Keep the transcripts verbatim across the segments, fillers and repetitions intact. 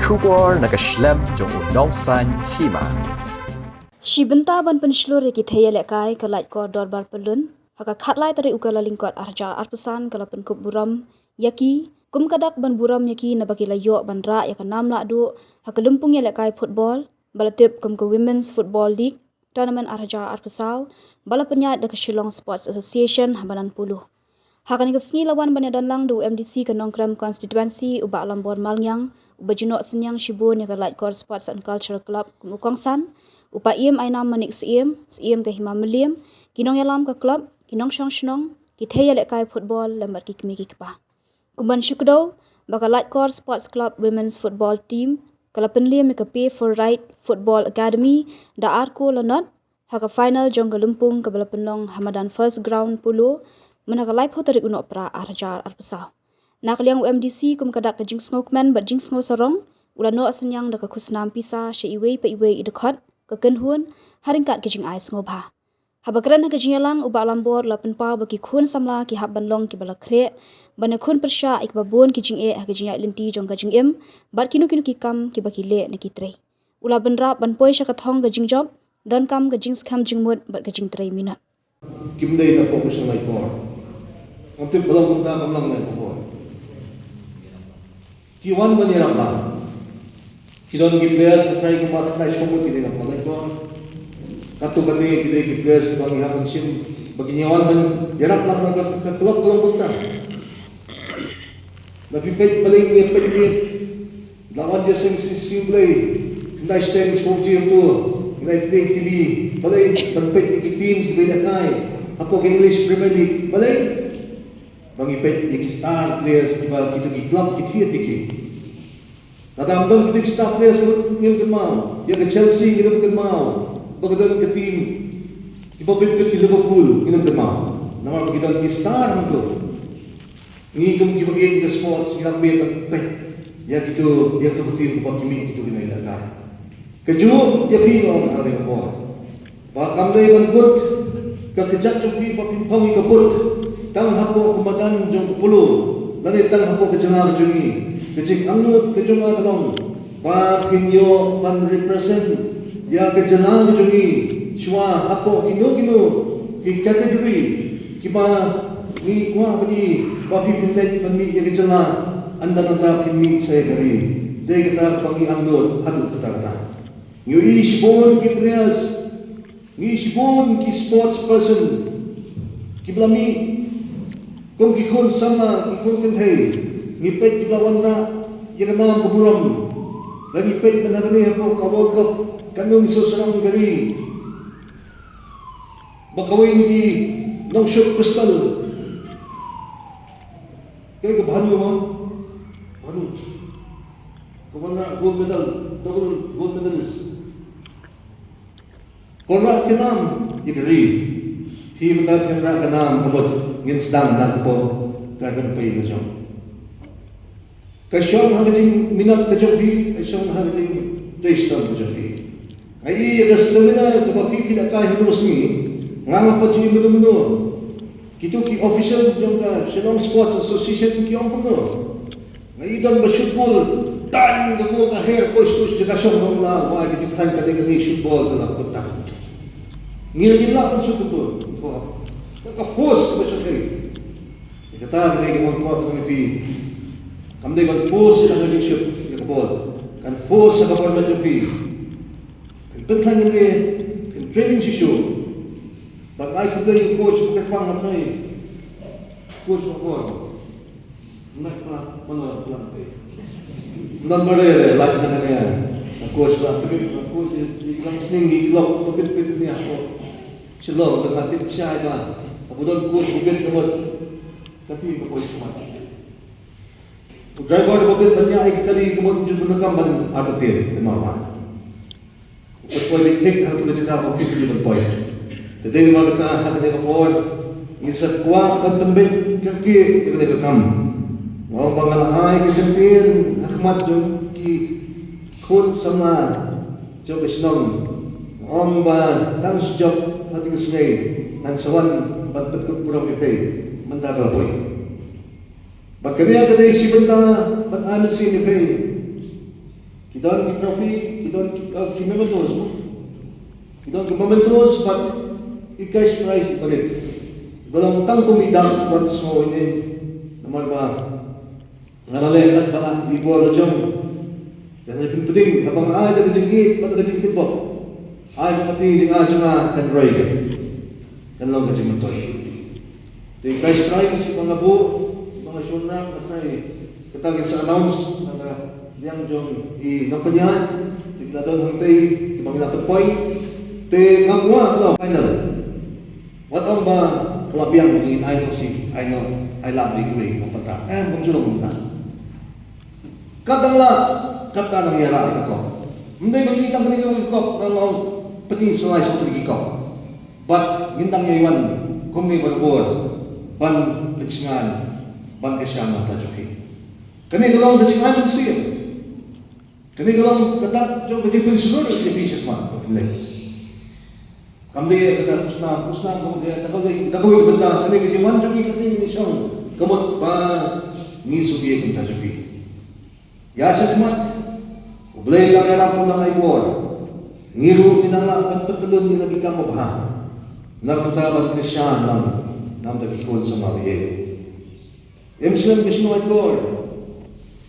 Khubor na ka shlem jong u Nongsaiñ Hima. Shi bynta ban pynshlur ïa ki thei ïalehkai ka Laitkor Dorbar Pyllun ha ka khatlai tarik u Kyllalyngkot arhajar arphew san ka la pynkup burom ïa ki kum ka dak ban burom ïa ki naba ki la ïoh ban rah ïa ka nam lahduh ha ka lympung ïalehkai football ba la tip kum ka Women's Football League Tournament arhajar arphew saw ba la pynïaid da ka Shillong Sports Association ha Madan Polo. Ha kane ka sngi la wan ban ïadon lang da u M D C ka Nongkrem Constituency u Bah Lambor Malngiang, uba ju noh synñiang shibun ïa ka Laitkor Sports and Cultural Club kum u kongsan, u Paiem Ainam Manik Syiem, Syiem ka Hima Mylliem, ki nongïalam ka club, ki nongshong shnong, ki thei ïalehkai football lem bad ki kmie ki kpa. Kumban shu kdew ba ka Laitkor Sports Club Women's Football Team ka la pynliem ïa ka Pay for Right Football Academy da ar kol la not ha ka final jong ka lympung kaba la pynlong ha madan First Ground Polo myn ha ka laiphew tarik u Nohprah arhajar arphew saw. Na ka liang u M D C kum ka dak ka jingsngewkmen bad jingsngewsarong, u la noh synñiang da ka khusnam pisa sha iwei pa iwei i dkhot ka kynhun ha ryngkat ka jingai sngewbha. Haba kren ha ka jingïalang u Bah Lambor u la pynpaw ba ki khun samla ki hap ban long kiba la khreh ban ïakhun pyrshah ïa kiba bun ki jingeh ha ka jingïaid lynti jong ka jingim bad kino kino ki kam kiba ki leh na ki trei. U la bynrap ban poi sha ka thong ka jingjop, donkam ka jingskhem jingmut bad ka jingtrei minot. Kim dei na pop sha Laitkor. Ngam tip ka long kumta, kam long na pop. Ki wan ban ïarap lang. Ki don ki players, ki trai kumba ki trai shong mut ki dei na pop Laitkor. Katto katne ki dei ki players kiba ngi hap ban shim ba kin ïa wan ban ïarap lang na ka, ka club, ka long kumta. La phi peit balei ngi peit ngi. La wan ïa seng seng seng Blei. Khyndai shiteng shu ji tu. Khyndai peit T V. Balei ban peit ïa ki team kiba ïalehkai hapoh ka English Premier League. Balei? Ba ngi peit ïa ki star players kiba kito ki club ki thied ïa ki. Lada ym don ki star players ngim kynmaw. Ïa ka Chelsea ngim kynmaw. Ba ka don ka team kiba bit bit ki Liverpool ngim kynmaw. Namar ba ki don ki star hangto. Ngi kum kiba ïeit ïa ka sports ngi la peit ban peit ïa kito, ïa kito ki team ba ki mih kito ki nongïalehkai. Kajuh ïa phi nga ong ha kane ka por ba kam dei ban kut ka kjat jong phi ba phin phong ïa ka put tang hapoh ka madan jong ka Polo lane tang hapoh ka jylla ka jong ngi. Ka jingangnud ka jong nga ka long ba phin ïoh ban represent ïa ka jylla ka jong ngi shuwa hapoh kino kino ki category kiba ngi kwah ba ngi, ba phi phin leit ban mih ïa ka jylla, ynda ynda phin mih sa ïa ka ri. Dei kata ba ngi angnud haduh katta katta. Ngi ïohi shibun ki players, ngi ïohi shibun ki sports person kiba la mih kum ki khun samla, ki khun kynthei, ngi peit kiba wanrah ïa ka nam ka burom. Lada ngi peit mynta kane hapoh ka World Cup, katno ngi sngewsarong ïa ka ri. Ba kawei na ki nongshut pistol, kaei ka Bhanu mo? Bhanu. Ka wanrah gold medal, double gold medalist. Ka wanrah ka nam ïa ka ri. Phi mynta phin rah ka nam ka mut, ngin sdang na ka por ka rympei la jong. Ka shong ha ka jingminot ka jong phi, ka shong ha ka jingtrei shitom ka jong phi. Nga ïohi ïa ka stamina kaba phi phi lehkai ha kano ka sngi. Nga ngam pat ju ïohi mynno mynno. Kito ki officials jong ka Shillong Sports Association ki ong kumno. Nga ïohi don ba shoot ball, tang ka ball ka her, coach, coach, jaka shong ba la wai, kito ki thain ka dei ka dei shoot ball ka la kut tang. Ngi ngi lah ban shoot ball. Ka force ba shoot. Ïa kata ka dei ka ball, ka dei ka ball. Kam dei ban force ka dei shoot ïa ka ball. Kan force ka ball na jong phi. Kan pynkhlaiñ ïa ka training shisha. Bad ai khublei ïa u coach ba kyrpang na training. Coach ba ball. Nai pa mano plan pe. Nan bare lai na ne. Coach ba tebit, coach ïa ka sneng ïa ka club ba bit bit ne ko. Shalom, ka tip shai ba. Abu don coach ba bit ka bot. Ka ti ka poi smat. U driver ba bit ban ïa ai ka kali ka mut ju ban kam ban artatin ka ma ma. U poi bit thik ha ka jaka ba bit ban poi. Te dei ma kata ha kane ka por. Ngi sa kwah ban pynbeit ka ki ka kane ka kam. Nga ong ba nga la ai ka kyntien ha khmat jong ki khun samla jong ka shnong. Nga ong ba tang shu jop ha ka sngi ngan sa wan ban pynkut burom ïa phi mynta ka la poi. Bad kane ka dei shi bynta ban ai mynsiem ïa phi. Ki don ki trophy, ki don ki, uh, ki mementos. Ki don ki mementos, but i cash prize i ba rit. Ba long tang kum i dak wat sngew ine. Namar ba nga la leh kat ba la i bor la jong. Te hynrei pynpdeng haba nga ai da ka jingïeit bad da ka jingkitbok. Ai ba ka ti jong nga jong nga kan roi ka. Kan long ka jingmyntoi. Te ka cash prize ba nga buh, ba nga shun na ka trai. Kata ka sa announce na ka liang jong i nongpynïaid. Te ki la don hangtei kiba ngi la pynpoi. Te nga kwah ka la final. Wat ong ba ka la biang, ngi ai noh shi, ai noh, ai lad ri kiwei, ba pynta. Eh, bym ju long mynta. Kat dang lah, kat dang ïarap ïa ka kop. Ym dei ba ngi tang kane kawei ka kop, nga ong pyni sa lai sa kawei ka kop. Bad ngin dang ïai wan kumne barabor ban pynsngew, ban kyrshan na ka bynta jong phi. Kane ka long ka jingai mynsiem. Kane ka long ka dak jong ka jingpynshlur ïa phi shakhmat, ba phin leh. Kam dei ïa kata khusnam, khusnam, kam dei ïa kata, ka dei, da kawei ka bynta, kane ka jingwan jong ngi ka dei ngi shong ka mut ba ngi sngewbha ïa ka bynta jong phi. Ïa shakhmat, U Blei u la ïarap, u la ai bor. Ngi ruh ngi nang lah ban pyntyllun ïa la ki kam babha. Na ka bynta ban kyrshan lang na ka bynta ki khun samla ba ïeit. Im slem ka shnong Laitkor.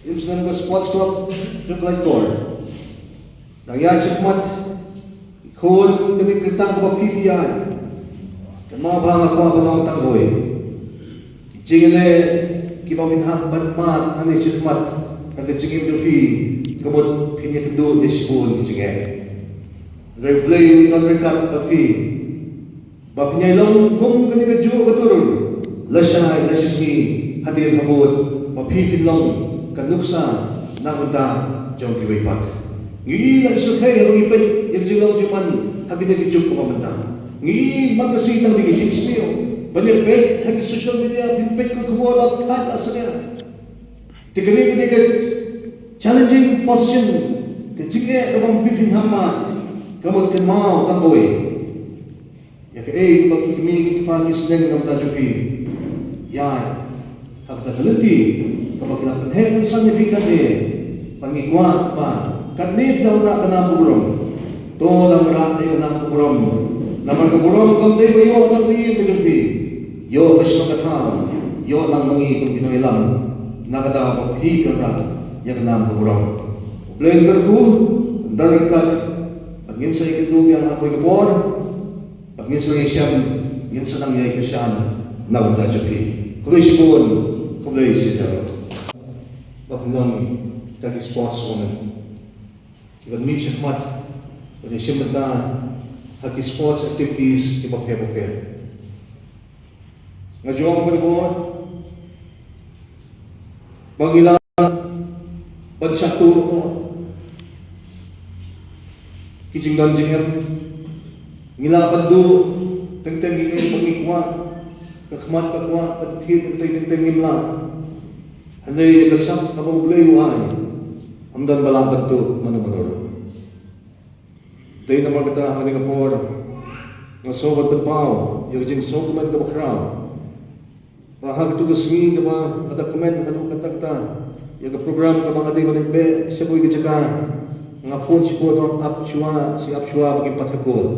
Im slem ka sports club jong Laitkor. Nang ïa shakhmat, khun kane ka kyrteng kaba phi phi ïa. Kynmaw ba nga kwah ban ong tang kawei. Ki jingïaleh kiba phin hap ban mad nangne shakhmat ha ka jingim jong phi, ka mut phin ïakynduh ïa shibun ki jingeh. Hynrei U Blei un don ryngkat bad phi. Ba phin ïai long kum kane kajuh ka dur, lashai lashisngi, hadien habud, ba phi phin long ka nuksa na ka bynta jong kiwei pat. Ngi i la ki sngewthuh haba ngi peit ïa ka jinglong jingman ha kine ki juk kiba mynta. Ngi i man ka sngi tang da ki jingsniew ban ïa peit ha ki social media, phin peit ka khubor la thait la salia. Te kane ka dei ka challenging position, ka jingeh kaba phi phin hap mad, ka mut kynmaw tang kawei. Ïa kaei kaba ki kmie ki kpa ki sneng na ka bynta jong phi. Ïa, ha kata ka lynti kaba ki la pynheh pynsan ïa phi katne, ba ngi kwah ba katne phi la wanrah ka nam ka burom. To nang wanrah ïa ka nam ka burom. Namar ka burom kam dei ba ïoh tang ïa ka jong phi. Ïoh ka shnong ka thaw, ïoh lang ma ngi kum ki nongïalam. Na ka daw ba phi phi wanrah ïa ka nam ka burom. U Blei un kyrkhu, un don ryngkat. Bad ngin sa ïakynduh biang ha kawei ka por. Bad ngin sa ïashem, ngin sa nang ïai kyrshan na ka bynta jong phi. Khublei shibun, khublei shihajar. Ba phin long kita ki sports women. Kiban mih shakhmat ban ïashim bynta ha ki sports activities kiba pher ba pher. Nga ju ong barabor ba ngi lah ban shah tuh ki jingdon jingem. Ngi lah ban duh teng teng ïa kaba ngi kwah, ka khmat ka kwah, ban thied teng teng, teng teng ngim lah. Hynrei ïa ka sap kaba U Blei u ai, ym don ba lah ban tuh mano mano ruh. Dei namar kata ha kane ka por nga sngewbha ban pynpaw ïa ka jingsngewkmen kaba khraw. Ba ha katu ka sngi kaba nga da kmen haduh katta katta ïa ka program kaba nga dei ban leit beh sha kawei ka jaka, nga phone shibun, ap shuwa, shi ap shuwa ba kim pat thep gol.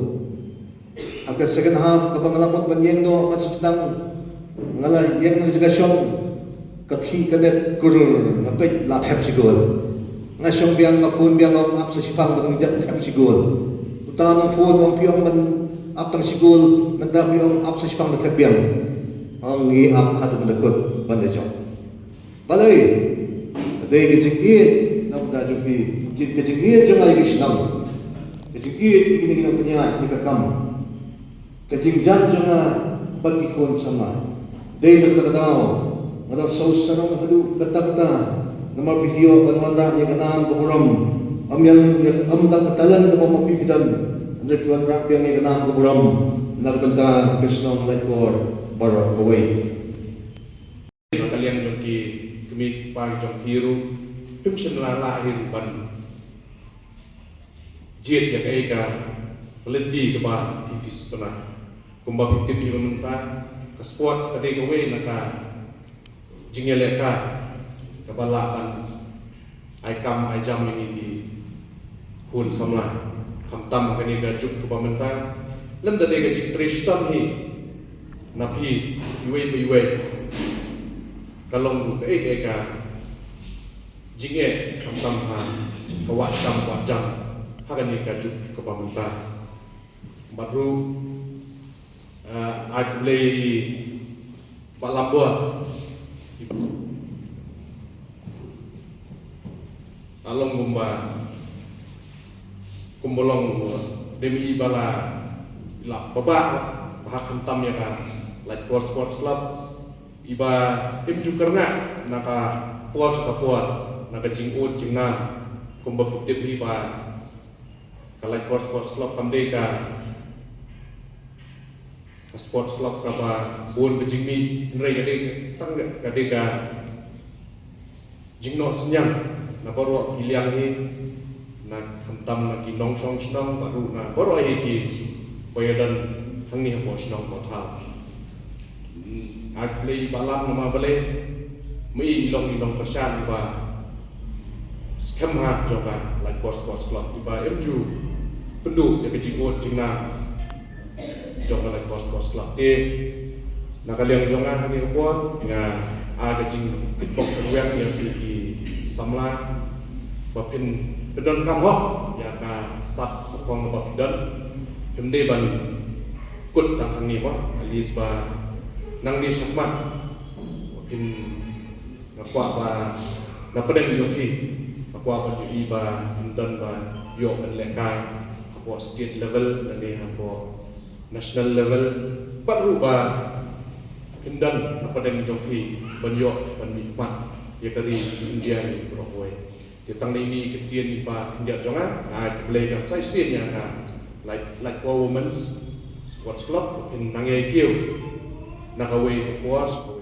Ha ka second half kaba nga la mut ban ïeng noh, nga sdang, nga la ïeng na ka jaka shong, ka khih ka net kurr, nga peit la thep shi gol. Nga shong biang, nga phone biang, ong ap sa shipang ba dang thep shi gol. Uta u nongphone ong phi ong ban ap tang shi gol, mynta phi ong ap sa shipang ba thep biang. Ong ngi ap haduh ban da kut ban da jop. Balei? Ka dei ka jingïeit na ka bynta jong phi, ka jingïeit jong nga ïa ka shnong, ka jingïeit ïa kine ki nongpynïaid ïa ka kam. Ka jingjan jong nga bad ki khun samla. Dei na kata ka daw nga dang sngewsarong haduh katta katta. Namar phi ïoh ban wanrah ïa ka nam ka burom. Ym ïa, ym tang ka talent kaba ma phi phi don, hynrei phi wanrah biang ïa ka nam ka burom na ka bynta ka shnong Laitkor baroh kawei. Na ka liang jong ki kmie ki kpa jong phi ruh, phim shym la lah hi ruh ban jied ïa kaei ka lynti kaba phi phi sngewtynnat. Kumba phi tip hi ba mynta ka sports ka dei kawei na ka jingïalehkai kaba lah ban ai kam ai jam ïa ngi ki khun samla. Khamtam ha kane ka juk kaba mynta, lymda dei ka jingtrei shitom hi na phi iwei pa iwei, ka long ruh kaei kaei ka jingeh, khamtam ha ka wad kam wad jam ha kane ka juk kaba mynta. Bad ruh, ah, ai khublei ïa i Bah Lambor. Ka long kumba, kumba long kumba, dei ma i ba la, la babah bha khamtam ïa ka Laitkor Sports Club. I ba im ju kyrngah na ka por sha ka por, na ka jingud jingnam, kumba phi tip hi ba ka Laitkor Sports Club kam dei ka, ka sports club kaba bun ka jingmih, hynrei ka dei ka, tang ka, ka dei ka jingnoh synñiang na baroh ki liang hi, na khamtam na ki nongshong shnong, bad ruh na baroh hi ki ba ïadon hangne hapoh shnong hapoh thaw. Hmm, ai khublei Bah Lam namar balei, ma i i long i nongkyrshan iba skhem ha jong ka Laitkor Sports Club, iba im ju pynduh ïa ka jingud jingnam jong ka Laitkor Sports Club. Te na ka liang jong nga ha kane ka por, nga ai ka jingkyrpad kyrweng ïa phi ki samla ba phin pyndonkam hok ïa ka sap ka phong ba phi don. Phim dei ban kut tang hangne mo, at least ba nangne shakhmat ba phin, nga kwah ba na pdeng jong phi, nga kwah ban ïohi ba phin don ba ïoh ban lehkai hapoh state level lane hapoh national level, bad ruh ba phin don na pdeng jong phi ban ïoh ban mihkhmat ïa ka ri India hi baroh kawei. Te tang ine i ktien i ba khyndiat jong nga, nga ai khublei biang sa shisien ïa ka Lait, Laitkor Women's Sports Club, phin nang ïai kiew na kawei ka por sha kawei.